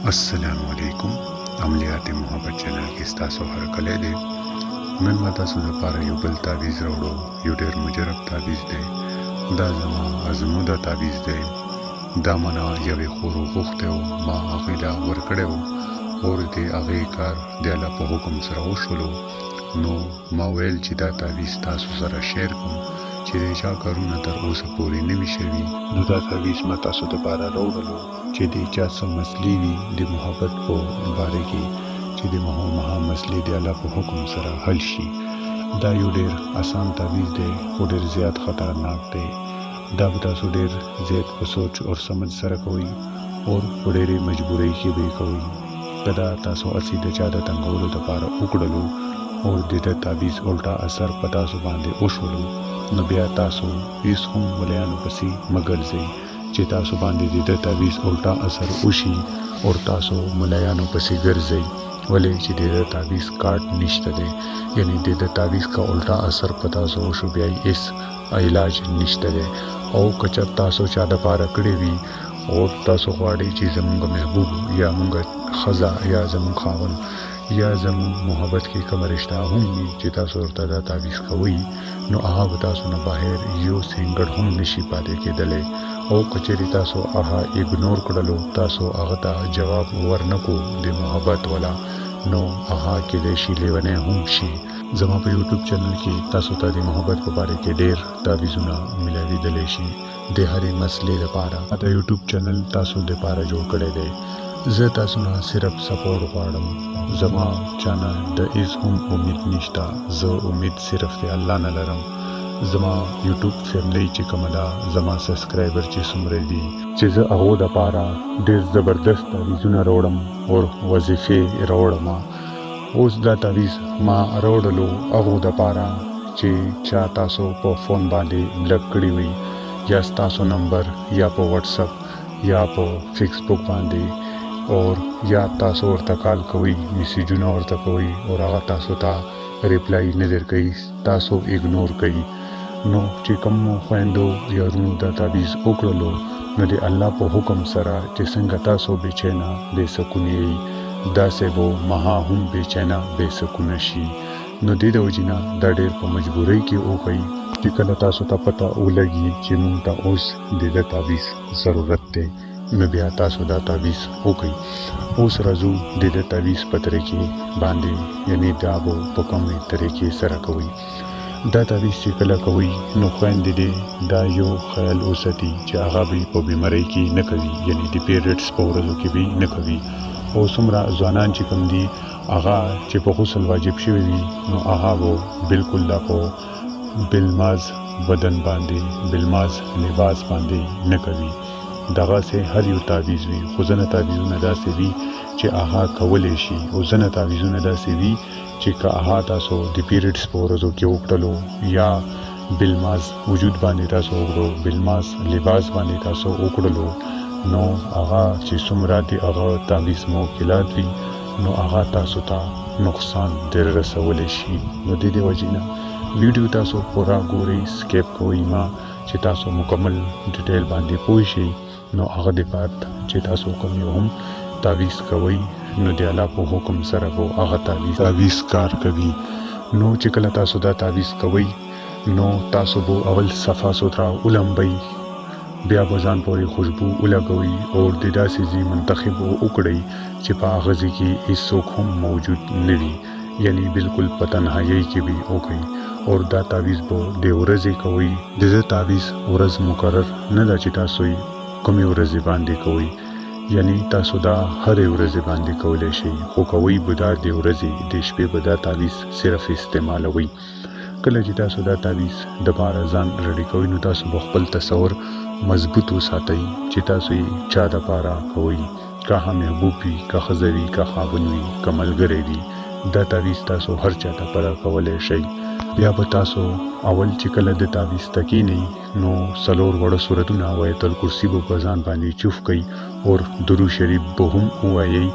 السلام علیکم، عملیات محبت چینل کې ستاسو هرکلی دی. نن ما تاسو دپاره یو بل تعویذ راوړو، یو ډېر مجرب تعویذ دی. دا زما ازموده تعویذ دی. دا مانه یوې خور غوښتی و، ما هغې له ورکړی و اور د هغې کار د الله په حکم سره وشولو. نو ما ویل چې دا تعویذ تاسو سره شیر کوم چې د چا کارونه تر اوسه پورې نه وي شوي. نو دا تعویذ ما تاسو دپاره راوړلو چې د چا څه مسلې وي د محبت په باره کې، چې د مها مسلې د الله په حکم سره حل شي. دا یو ډېر اسان تعویذ دی خو ډېر زیات خطرناک دی. دا به تاسو ډېر زیات په سوچ او سمجھ سره کوئ او په ډېرې مجبورۍ کې به یې کوئ. که دا تاسو هسې د چا د تنګولو دپاره وکړلو او د ده تعویذ الټا اثر په تاسو باندې وشولو، نو بیا تاسو هیڅ هم ملایانو پسې مه ګرځئ چې تاسو باندې د ده تعویذ الټا اثر وشي او تاسو ملایانو پسې ګرځئ. ولې چې د ده تعویذ کارت نشته دی، یعنی د ده تعویذ که الټا اثر په تاسو وشو بیا یې هیڅ علاج نشته دی. او که چېرته تاسو چا دپاره کړی وي او تاسو غواړئ چې زمونږ محبوب یا مونږ ښځه یا زمونږ خاوند یا زمونږ محبت کې کومه رشته هم وي چې تاسو ورته دا تعویذ کوئ، نو هغه به تاسو نه بغیر یو سنګړ هم نشي پاتې کېدلی. او که چېرې تاسو هغه ایګنور کړلو، تاسو هغه ته جواب ورنکو د محبت والا، نو هغه کېدای شي لیونی هم شي. زما په یوټیوب چینل کې تاسو ته د محبت په باره کې ډېر تعویذونه ملاوېدلی شي د هرې مسلې لپاره. دا یوټیوب چینل تاسو دپاره جوړ کړی دی. زه تاسو نه صرف سپورټ غواړم، زما چا نه د هیڅ هم امید نشته. زه امید صرف د الله نه لرم. زما یوټیوب فیملی چې کومه ده، زما سبسکرایبر چې څومره دي، چې زه هغو دپاره ډېر زبردست تعویذونه راوړم او وظیفې راوړم. اوس دا تعویذ ما راوړلو هغو دپاره چې چا تاسو په فون باندې بلک کړي وي، یا ستاسو نمبر یا په واتساپ یا په فیسبوک باندې، اور یا تاسو ورته کال کوئ، میسجونه ورته کوئ او هغه تاسو ته ریپلای نه درکوي، تاسو ایګنور کوي. نو چې کوم خویندو یا وروڼو دا تعویذ وکړلو، نو د الله په حکم سره چې څنګه تاسو بې چینه بې سکونه یئ، داسې به مها هم بې چینه بې سکونه شي. نو دې د وجې نه دا ډېر په مجبورۍ کې وکړئ چې کله تاسو ته پته ولګي چې مونږ ته اوس د ده تعویذ ضرورت دی، نو بیا تاسو دا تعویذ وکړئ. اوس راځو د ده تعویذ په طریقې باندې، یعنی دا به په کومې طریقې سره کوئ. دا تعویذ چې کله کوئ، نو خویندې دې دا یو خیال وساتي چې هغه به په بیمارۍ کې نه کوي، یعنی د پیریډس په ورځو کې به نه کوي. او څومره ځوانان چې کوم دي، هغه چې په غسل واجب شوي وي، نو هغه به بالکل دا په بلماز بدن باندې، بلماز لباس باندې نه کوي. دغسې هر یو تعویذ وي، خو ځینې تعویذونه داسې وي چې هغه کولی شي، او ځینې تعویذونه داسې وي چې که هغه تاسو د پیریډس په ورځو کې وکړلو یا بلماز وجود باندې تاسو وکړو، بلماز لباس باندې تاسو وکړلو، نو هغه چې څومره د هغه تعویذ موکلات وي، نو هغه تاسو ته نقصان در رسولی شي. نو د دې وجې نه ویډیو تاسو پوره ګورئ، سکیپ کوئ ما، چې تاسو مکمل ډیټیل باندې پوه شئ. نو هغه د بعد چې تاسو کوم یو هم تعویذ کوئ، نو د الله په حکم سره به هغه تعویذ کار کوي. نو چې کله تاسو دا تعویذ کوئ، نو تاسو به اول صفا سوتره ولمبئ، بیا به ځان پورې خوشبو ولګوئ او د داسې ځای منتخب وکړئ چې په هغه ځای کې هیڅوک هم موجود نه وي، یعنی بالکل په تنهایۍ کې به وکړئ. او دا تعویذ به د ورځې کوئ. د ده تعویذ ورځ مقرر نه ده چې تاسو یې کومې ورځې باندې کوئ، یعنی تاسو دا هرې ورځې باندې کولی شئ، خو کوئ به دا د ورځې، د شپې به دا تعویذ صرف استعمالوئ. کله چې تاسو دا تعویذ دپاره ځان ریډي کوئ، نو تاسو به خپل تصور مضبوط وساتئ چې تاسو یې چا دپاره کوئ، که هغه محبوب وي، که ښځه وي، که خاوند وي، که ملګری وي. دا تعویذ تاسو هر چا دپاره کولی شئ. بیا به تاسو اول چې کله د تعویذ ته کښېنئ، نو څلور واړه سورتونه او آیت الکرسي به په ځان باندې چوف کړئ او درود شریف به هم ووایئ،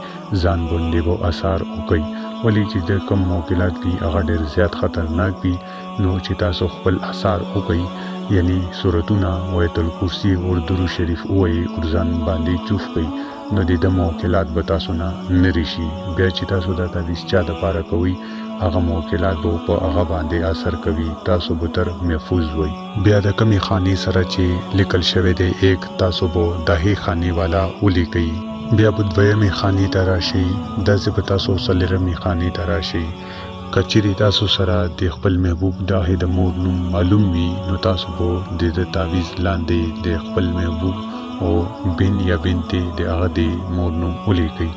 ځان باندې به اثار وکړئ. ولې چې د کوم موکلات وي هغه ډېر زیات خطرناک وي. نو چې تاسو خپل اثار وکړئ، یعنی سورتونه او آیت الکرسي او درود شریف ووایئ او ځان باندې چوف کړئ، نو د ده موکلات به تاسو نه نری شي. بیا چې تاسو دا تعویذ چا د پاره کوئ هغه موکلات به په هغه باندې اثر کوي، تاسو به تر محفوظ وئ. بیا د کومې خانې سره چې لیکل شوی دی ایک، تاسو به د هې خانې والا ولیکئ. بیا به دویمې خانې ته راشئ، داسې به تاسو څلورمې خانې ته راشئ. که چیرې تاسو سره د خپل محبوب د هغې د مور نوم معلوم وي نو تاسو به د ده تعویذ لاندې د خپل محبوب او بن یا بنت د هغه د مور نوم ولیکئ.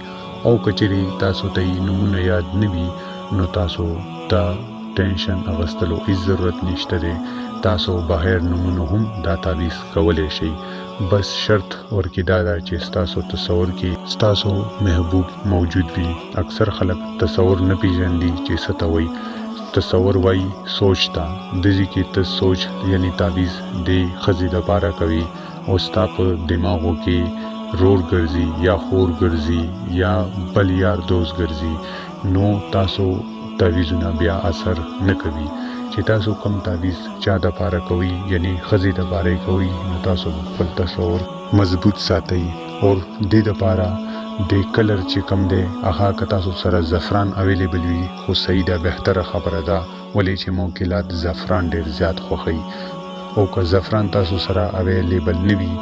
او که چیرې تاسو ته یې نومونه یاد نه وي نو تاسو ته ټینشن اغستلو هیڅ ضرورت نشته دی، تاسو بغیر نومونو هم دا تعویذ کولی شئ. بس شرط ورکې دا ده چې ستاسو تصور کې ستاسو محبوب موجود وي. اکثر خلک تصور نه پیژندي چې څه ته وایي. تصور وایي سوچ ته، دځي کې ته سوچ یعنی تعویذ د ښځې دپاره کوي او ستا په دماغو کې رور ګرځي یا خور ګرځي یا بل یار دوست ګرځي، نو تاسو تعویذونه بیا اثر نه کوي. چې تاسو کوم تعویذ چا د پاره کوئ یعنی ښځې د پاره یې کوئ نو تاسو به خپل تصور مضبوط ساتئ. اور دې د پاره د کلر چې کوم دی هغه که تاسو سره زعفران اویلیبل وي خو صحیح ده، بهتره خبره ده، ولې چې موکلات زعفران ډیر زیات خوښوي. او که زعفران تاسو سره اویلیبل نه وي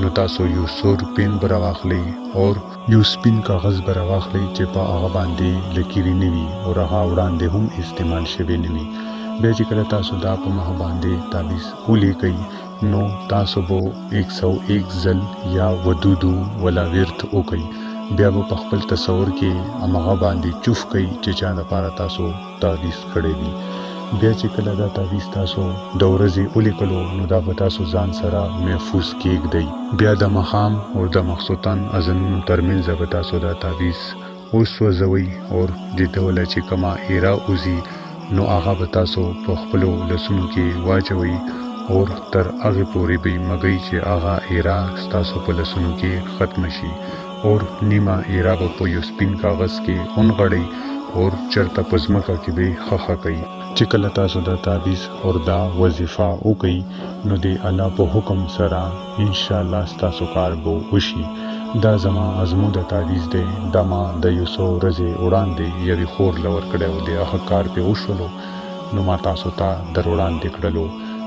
نو تاسو یو سور پین به راواخلئ اور یو سپین کاغذ به راواخلئ چې په هغه باندې لکیرې نه وي اور هغه وړاندې هم استعمال شوی نه وي. بیا چې کله تاسو دا په مخ باندې تعویذ ولیکئ نو تاسو به 101 ځل یا ودودو ولا ورد وکئ. بیا به په خپل تصور کې همغه باندې چوف کئ چې چا دپاره تاسو تعویذ کړی وي. بیا چې کله دا تعویذ تاسو د ورځې ولیکلو نو دا به تاسو ځان سره محفوظ کیږدئ. بیا د ماښام او د ماخستن اذانونو ترمنځ به تاسو دا تعویذ وسوځوئ اور د ده وله چې کومه ایره وځي نو هغه به تاسو په خپلو لاسونو کې واچوئ اور تر هغې پورې به یې مږئ چې هغه ایره ستاسو په لاسونو کې ختمه شي. اور نیمه ایره به په یو سپین کاغذ کې ونغړئ اور چرته په ځمکه کې به یې ښخه کړئ. چې کله تاسو دا تعویذ اور دا وظیفه وکړئ نو د الله په حکم سره انشاءالله ستاسو کار به وشي. دا زما ازموده تعویذ دی، دا ما د یو څو ورځې وړاندې یوې خور له ورکړی او د هغه کار پې وشولو نو ما تاسو ته در وړاندې کړلو.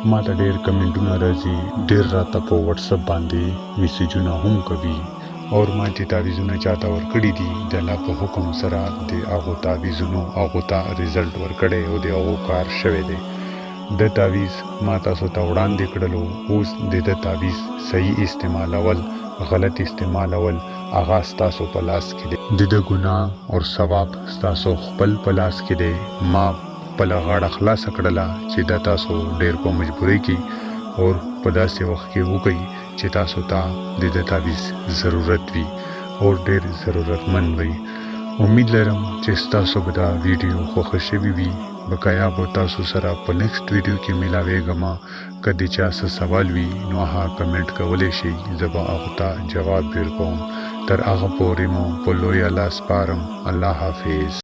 ما ته ډېر کمنټونه راځي، ډېر راته په وټساپ باندې میسجونه هم کوي اور ما چې تعویذونه چاته ورکړي دي د الله په حکم سره د هغو تعویذونو هغو ته ریزلټ ورکړی او د هغو کار شوی دی. د تعویذ ما تاسو ته وړاندې کړلو. اوس د ده تعویذ صحیح استعمالول غلط استعمالول هغه ستاسو په لاس کې دی. د ده ګناه او ثواب ستاسو خپل په لاس کې دی. ما خپله غاړه خلاصه کړله چې دا تاسو ډېر په مجبورۍ کې اور په داسې وخت کې وکړئ چې تاسو ته د ده تعویذ ضرورت وي اور ډېر ضرورتمند وي. امید لرم چې ستاسو به دا ویډیو خوښه شوې وي. بقایا به تاسو سره په نیکسټ ویډیو کې ملاویږم. که د چا څه سوال وي نو هغه کمنټ کولی شئ، زه به هغه ته جواب ورکوم. تر هغه پورې مو په لوی الله سپارم. الله حافظ.